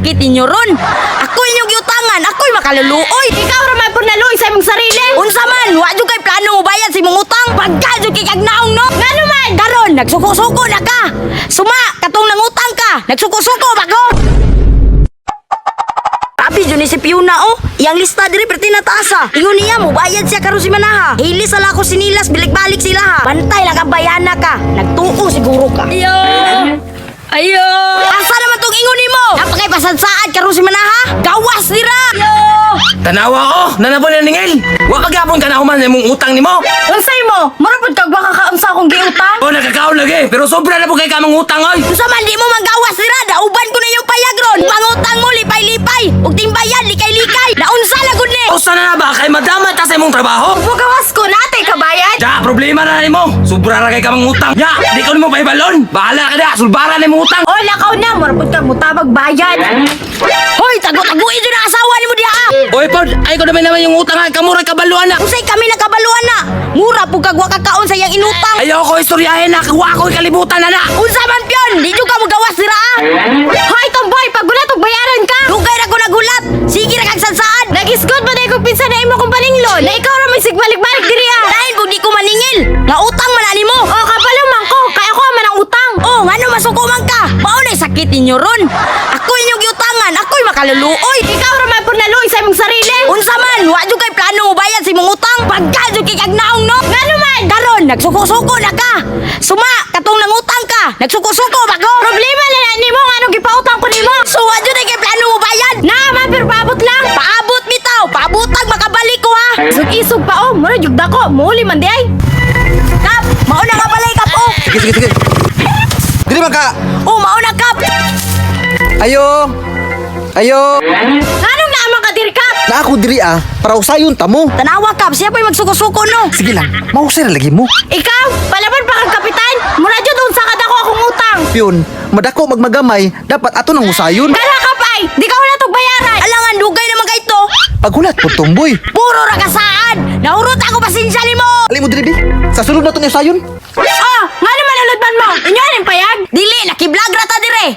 Sakit ninyo ron. Ako inyong giutangan, ako'y makaluluoy. Ikaw ra man pud naluoy sa imong sarili. Unsa man, wa jud kay plano mo bayad sa imong utang. Pagka jud kay kag naong no. Ngano man? Karon nagsuko-suko na ka. Suma, katong nangutang ka. Nagsuko-suko ba ko? Abi jud ni si Fiona oh. Iyang lista diri perti na taasa. Ingon niya mo bayad siya karon si Manaha. Hili sa lako sinilas bilik-balik sila ha. Bantay lang ang bayana ka. Nagtuo siguro ka. Ayo. Ayo. Asa naman tong ingon nimo? Napakay pasadsaad karon si Manaha. Gawas dira. Tanawa ko, nanabon na ningil. Wa kagapon ka na human imong utang nimo. Unsay mo? Mura pud kag wa ka kaunsa akong giutang. Oh, nagkakaon lagi, pero sobra na po kay kamang utang oy. Unsa man di mo manggawas dira, dauban ko na yung payag ron. Pangutang mo lipay-lipay, ug timbayan likay-likay. Naunsa na gud ni? Usa na na ba kay madama ta sa imong trabaho? Bugawas ko nate kabayad. Ja, problema na nimo. Sobra ra kay kamang utang. Ya, di ko nimo pahibalon. Bahala ka da, sulbara na imong utang. O lakaw na, mura pud kag mutabag bayad. Hoy, tago-taguin jud ang asawa nimo diha. Ah. Oy, pod, ay ko naman naman yung utang ha. Kamo ra kabaluan na. Unsay kami nakabaluan na? Mura pug kag wa ka kaon sa iyang inutang. Ayaw ko istoryahin na, wa ko kalibutan na na. Unsa man piyon, di jud ka mogawas dira. Ah. Hoy tomboy, pagulat og bayaran ka. Dugay ra ko nagulat. Sige ra kag sansaan. Nagisgot ba dahil kung pinsan na imo kong paninglon? Na ikaw ra may sigbalik-balik diri ah. Dahil pug di ko maningil, nga utang man ani mo. O kabalo man ko, kay ako man ang utang. Oh, ngano masuko man ka? Mao nay sakit ninyo ron. Ako inyong giutangan, ako'y makaluluoy. Ikaw ra man pud naluoy sa imong sarili. Unsa man, wa jud kay plano mo bayad sa imong utang. Pagka jud kay kag naong no. Ngano man? Karon nagsuko-suko na ka. Suma, katong nangutang ka. Nagsuko-suko ba ko? Problema na na nimo ngano gipautang ko nimo. So wa jud kay plano mo bayad. Na man pero paabot lang. Paabot bitaw, paabotag makabalik ko ha. Isog-isog pa oh, mura jud dako, muuli man di ay. Kap, mao na nga balay kap oh. Sige, sige, sige. Dili man ka. Oh, mao na kap. Ayo. Ayo. Nganong naa man ka diri kap? Na ako diri ah, para usayon ta mo. Tanawa kap, siya pa'y magsuko-suko no. Sige lang, mausay ra lagi mo. Ikaw, palaban pa kang kapitan. Mura jud unsa ka dako akong utang. Piyon, madako magmagamay, dapat ato nang usayon. Kana kap ay, di ka wala tog bayaran. Alangan dugay naman kay to. Paghulat po tumboy. Puro ra ka saan. Nahurot ako pasensya nimo. Ali mo diri bi. Sa sulod na to ni usayon. Oh, ngano man ulod man mo? Inyo aning payag? Dili, naki-vlog ra ta dire.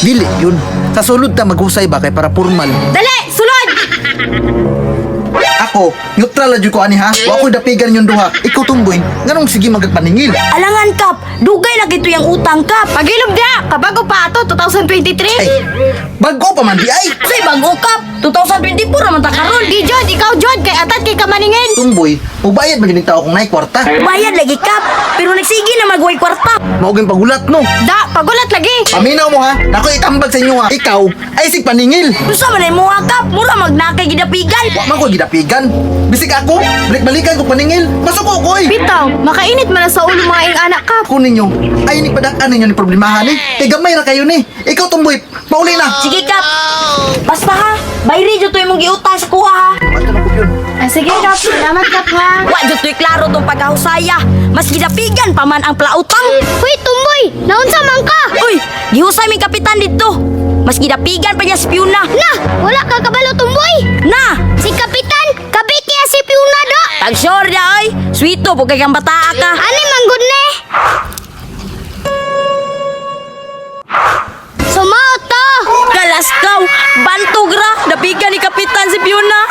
Dili yun. Sa sulod ta maghusay ba kay para formal. Dali, sulod. Ako, neutral la jud ko ani ha. Wa ko'y dapigan yung duha. Ikaw tumboy, nganong sige magpaningil. Alangan kap, dugay na kito yung utang kap. Pagilom diha, kabago pa ato 2023. Ay, bago pa man di ay. Say bago kap, 2024 naman ta karon. Di jud, ikaw jud kay atat kay kamaningil. Tumboy, mubayad man gyud tao kung naay kwarta. Bayad lagi kap, pero nagsige na magway kwarta. Mao gyud paghulat no. Da, pagulat lagi. Paminaw mo ha, nako itambag sa inyo ha. Ikaw ay sig paningil. Unsa man ay muha kap, mura magnakay gidapigan. Wa man ko gidapigan. Bisig ako, balik-balikan ko paningil. Masuko ko eh. Bitaw, makainit man na sa ulo mga ing anak kap. Ako ninyo, ay ni padak-an ninyo ni problemahan eh. Kay gamay ra kayo ni. Ikaw tumboy, pauli na. Sige kap. Basta ha, bayri jud to imong giutang sa kuha ha. Ato na ko yun. Ah, sige kap, salamat kap ha. Wa jud to'y klaro tong pagkahusaya. Mas gidapigan pa man ang plautang. Hoy, tumboy! Naunsa man ka? Uy, gihusay ming kapitan didto. Mas gidapigan pa niya si Fiona. Na! Wala ka kabalo, tumboy! Na, Si Kapitan, kabit niya si Fiona do! tag sure na oy. Sweeto pug kay kang bataa ka. Ani man gud ni? Sumaot to! Kalaskaw, bantog ra, dapigan ni kapitan si Fiona.